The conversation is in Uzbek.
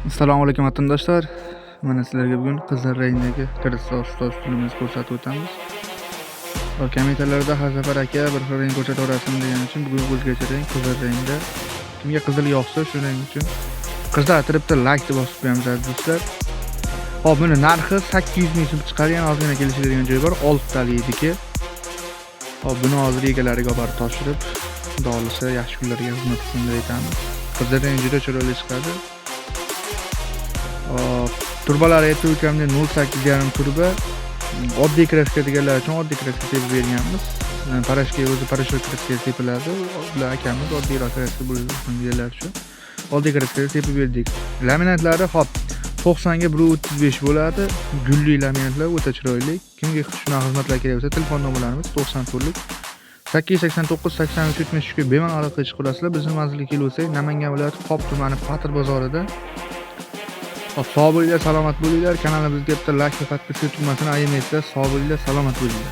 Assalomu alaykum, vatandoshlar. Mana sizlarga bugun qizil rangdagi kreslo, stol, stulimizni ko'rsatib o'tamiz. Hop, kommentariylarda har safar "Aka, bir xil rang ko'rsataverasizmi?" degani uchun bugun o'zgacha rang, qizil rangda. Kimga qizil yoqsa, shu rang uchun qizartirib bitta like deb bosib qo'yamiz, aziz do'stlar. Hop, buni narxi 800 ming so'm chiqargan, ozgina kelishiladigan joyi bor, oltitalikniki. Hop, buni hozir egalariga olib borib topshirib, Xudo xohlasa, yaxshi kunlarga xizmat qilsin deb aytamiz. Qizil rang juda chiroyli chiqadi. Hop, trubalari aytib o'tganimdek, 0,8,5 truba. Oddiy краска deganlar uchun oddiy краска tepib berganmiz. Порошка o'zi, порошок краска tepiladi. Ular akamiz oddiyroq краска bo'lsin deganlar uchun oddiy краска tepib berdik. Laminatlari, hop, 90 ga 1,35 bo'ladi. Gulli laminatlar o'ta chiroyli. Kimga shunaqa xizmatlar kerak bo'lsa, telefon nomerlarimiz 94 889 83 73 ga bemalol aloqaga chiqa olasizlar. Bizni manzilga kelib olsak, Namangan viloyati, Pop tumani, Patir bozorida. Hop, sog' bo'linglar, salomat bo'linglar. Kanalimizga bitta like va подписка tugmasini ayamaysizlar. Sog' bo'linglar, salomat bo'linglar.